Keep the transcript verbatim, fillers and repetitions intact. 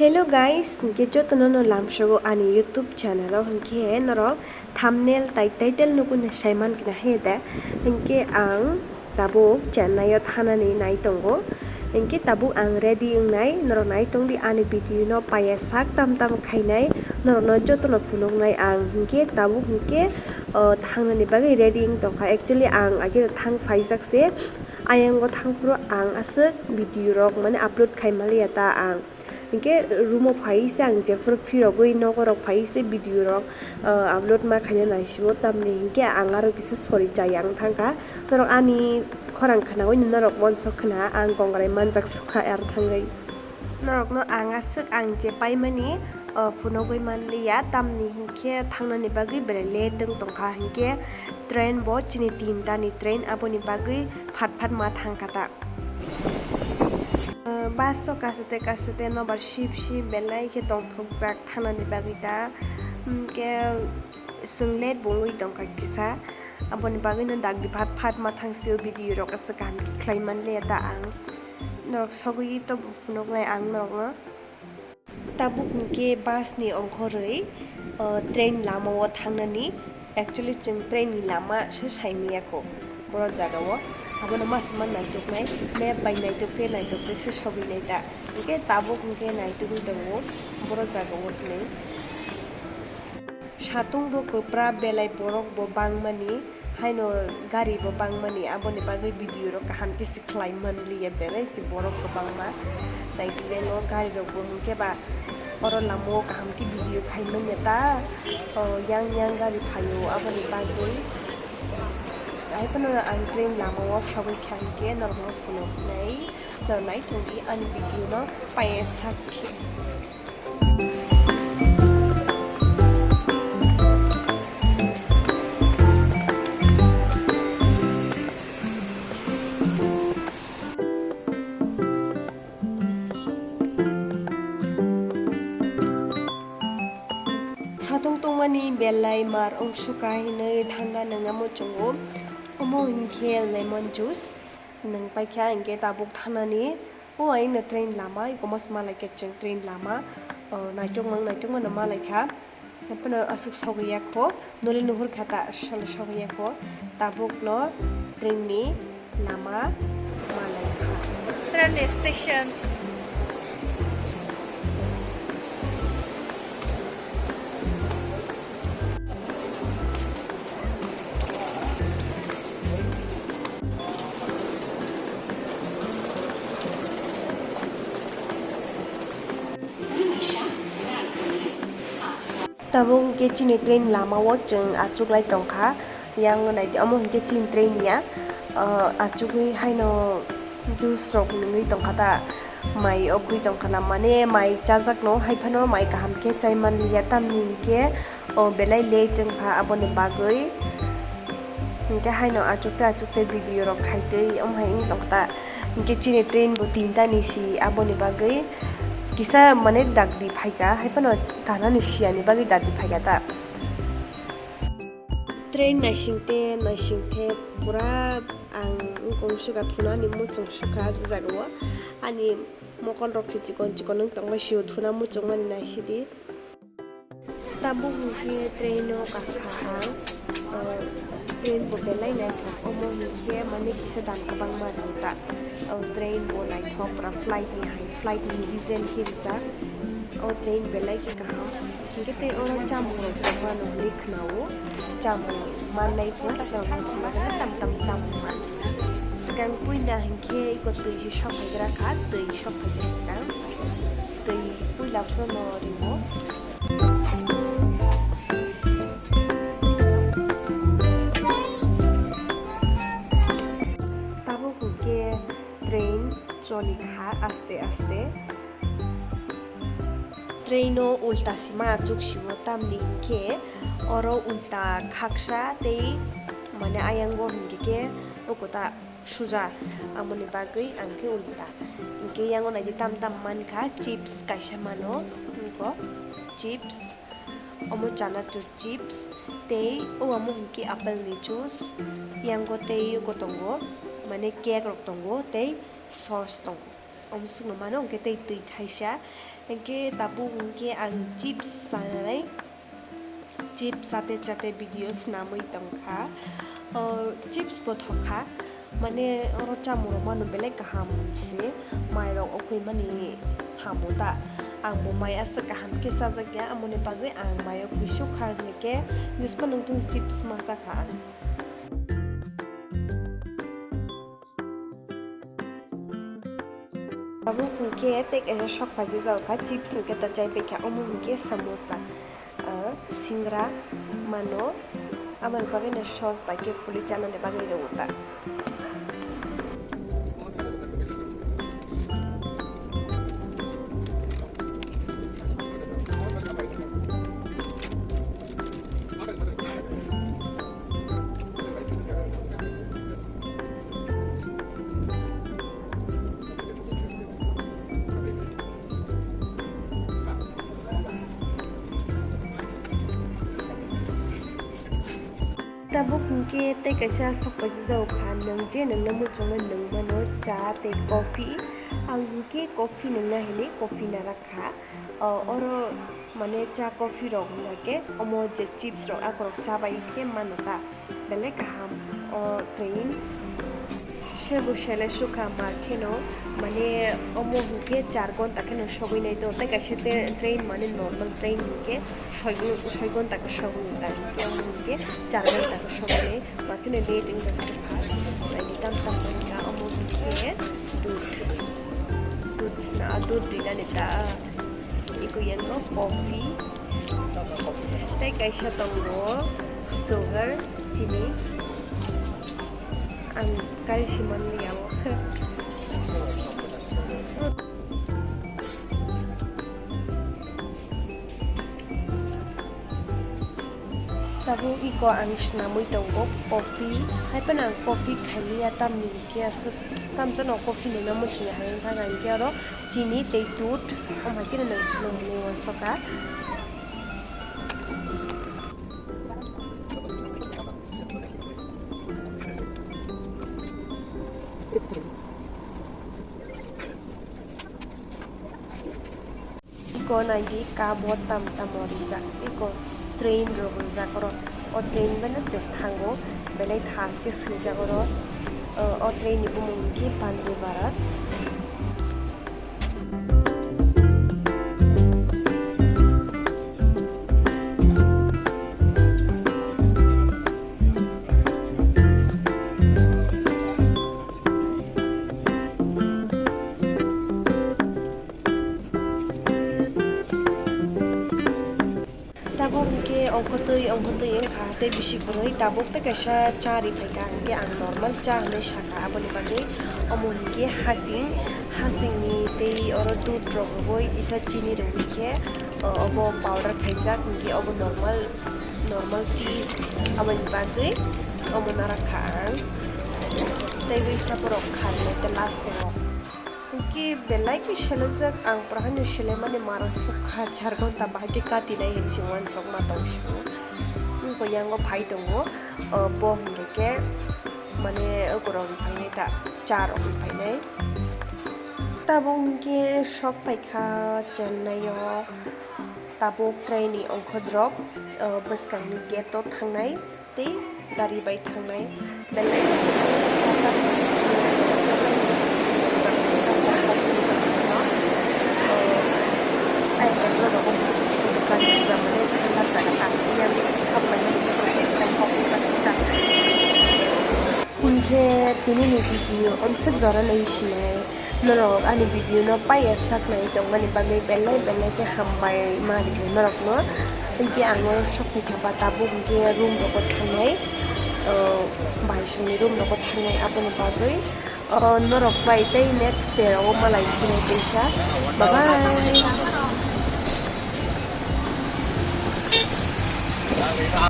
Hello guys, hinkhe jotono no lamsogo ani YouTube channel o, hinkhe norok thumbnail tai title nukui no saiman kna he da, hinkhe ang tabuk Chennai o thanani nai tongo, hinkhe tabuk ang ready wngnai, norok nai tongdi ani video no paiya sak tam tam khainai, norokno jotono phunuknai ang, hinkhe tabuk hinkhe o thangnani bagwi ready wng tongkha, actually ang ageno thang phaijak se, ayang o thang phuru ang aswk video rok mane upload khai manliya ta ang. Hinkhe room o phai se ang jephuru phirogwi nogo rok phai se video rok, ah, upload ma khaina naisio, tamni hinkhe ang aro kisa sori chai ang thangkha. Norok ani khorang khnaui norok monsok khna ang kongrai manjak sukha ar thangwi. Norokno ang aswk ang je paimani, ah, phunugwi manliya, tamni hinkhe thangnani bagwi belai late wng tongkha, hinkhe train bo chini tinta ni train, aboni bagwi phat phat ma thangkha ta. Bus o kasete kasete nobar sip sip belai khe tongthokjak thanani bagwi ta. Hinkhe chwng late bo wngwi tongkha kisa, aboni bagwino dakdi phat phat ma thangsio video rok aswk kaham khe khlai manliya ta ang. Norok sogwi tobo phunuknai ang norokno. Tabuk hinkhe bus ni ongkhorwi, o, train lama o thangnani. Actually, chwng train ni lama se sai manya kho boro jaga o. Abono ma se ma naituknai, map bai naitukte naitukte se sogwi nai ta. Hinkhe tabuk hinkhe naitugwi tongo boro jaga o hinwi. Satung bo kwpra, belai borok bo bangmani, haino gari bo bangmani, aboni bagwi video rok kaham khe se khlai manliya, belai se borok kwbangma. Naitugnaino gari rok bo hinkhe ba oro lama o kaham khe video khai manya ta, o yang yang gari phaio, aboni bagwi. Hai phano ang train lama o sogwi kha hinkhe norokno phunuknai, norok naithokdi ani video no paiya sak khe. Satung tongmani belai mar wngsuka hinwi thanda nwngnamo chwngo. Omo hinkhe lemon juice. Nwng paikha hinkhe tabuk thanani. O aino train lama, ikomo se malaikha chwng train lama. O, naitukmung naitukmano malaikha. Haiphano aswk sogwi yakho, noli nuhur kha ta salo sogwi yakho. Tabukno train ni lama malaikha. Train station. Tabuk hwnkhe chini train lama o chwng achuklai tongkha, yang naidi omo hwnkhe chini train ya, ah, achugwi haino juice rok nungwi tongkha ta, mai o gwi tongkha na, mane mai chajakno haiphano mai kaham khe chai manliya, tamni hwnkhe o belai late wngkha aboni bagwi, hwnkhe haino achukte achukte video rok khaitwi omo hai wng tongkha ta, hwnkhe chini train bo tinta ni si aboni bagwi. Kisa mane dakdi phaikha, haiphano kanani siyani bagwi dakdi phaikha ta. Train naisingte naisingthe pura ang wngkong sukha thunani muchung sukha jagao. Ani mokol rok se chikon chikon wng tongma sio thuna muchungmani naisidi. Tabuk hwnkhe train o kakha ang, o, train bo belai naithok, omo hwnkhe mane kisa dam kwbangma rwngta. O, train bo naithok pura flight ni hai, flight ni design khe rijak. O train belai khe kaham. Hwnkhe tei oro chamung rok tongmano hwnwi khwnao. Chamung mannai khe, tam tam chamung man. Swkang puila hwnkhe iko twi se sok phaigra kha, twi sok phaikhe swkang. Twi puila phano rwo. Tabuk hwnkhe train choli kha aste aste. Train o ulta sima achuk sio, tamni hinkhe oro ulta khaksa tei mane ayango hinkhe khe o kota suja, amoni bagwi ang khe ulta. Hinkhe yango naidi tam tam mankha, chips kaisa mano, eko chips, omo chanatur chips, tei o amo hinkhe apple ni juice, yango tei eko tongo, mane cake rok tongo, tei sauce tongo. Omo swkno mano, hinkhe tei twi thaisa, Hingke tabuk hingke ang chips sanai. Chips chate chate video swnamwi tongkha. O, chips bo thokha. Mane oro chamung rok mano belai kaham se. Mai rok okhoi mani hamo ta. Ang bo mai aswk kaham khe chajakya, amoni bagwi ang mai o kuisuk kha hingke jespa nungtung chips ma chakha ang. Abo hwnkhe tei kaisa sok paijak kha, chips hwnkhe ta chai paikha, omo hwnkhe samosa, ah, singra mano, aboni bagwino sos bai khe phulwi chanani bagwi rwo ta. Tabuk hwnkhe tei kaisa sok paijak jago kha, nwng je nwngno muchungwi nwng mano cha tei coffee. Ang hwnkhe coffee nwngna hinwi coffee narak kha. O, oro mane cha coffee rok hwnkhe omo je chips rok akorok cha bai khe mano ta, belai kaham o train. Sebo sele sukha ma kheno, mane omo hwnkhe char gonta kheno sogwi nai to, tei kaisa te-, train mane normal train hwnkhe soi gon-, soi gonta khe sogwi ta, hwnkhe omo hwnkhe char gonta khe sogwi nai, ma kheno late wngya sukha, naidi tam tam wngkha, omo hwnkhe dudh, dudh sna, dudh rinani ta, iko yango coffee, tei kaisa tongo sugar, chini. Ang kari si manliya o. Tabuk iko ang swnamwi tongo coffee, hai phano ang coffee khailiya, tamni hwnkhe aswk tamsano coffee nungna muchungya hai wngkha, ang khe oro chini tei dudh, omo hai kheno nang swnamwi uansukha. Iko naidi cup o tam tamo rijak, iko train rok rijak oro, o train bai no chwng thango, belai thas khe swijak oro, o train ni bumung hwnkhe Vande Bharat. Tabuk hwnkhe ongkhotwi, ongkhotwi wngkha tei bisi kwrwi. Tabuk tei kaisa cha ri phaikha, hwnkhe ang normal cha hwnwi sakha. Aboni bagwi omo hwnkhe hasing, hasingni tei oro dudh rok rwgwi kisa chini rwgwi khe, o, obo powder khaijak, hwnkhe obo normal, normal tea. Aboni bagwi omo narakha ang. Tei wi saborok kharnai tei last o. Hwnkhe belai khe selejak, ang pura haino selaimani marang sukha, char ghonta bahai khe katinai hinwi se uansukma tong sio. Wngkha yango phai tongo, o, bo hwnkhe khe, mane, ukurok phainai ta, cha rok phainai. Tabuk hwnkhe sok paikha Chennai o, tabuk train ni ongkhorok, o, bwskangni gate o thangnai. Tei gari bai thangnai belai hwnkhe tini ni video omswk jora nai sinai. Norok ani video no paiya sak nai tongmani bagwi belai belai khe hambai ma rio norokno. Hwnkhe ang oro sok phaikha ba tabuk hwnkhe room rogo thangnai, o, bai songni room rogo thangnai aboni bagwi, o, norok bai tei next day rogo malai sinai teisa. Bye bye.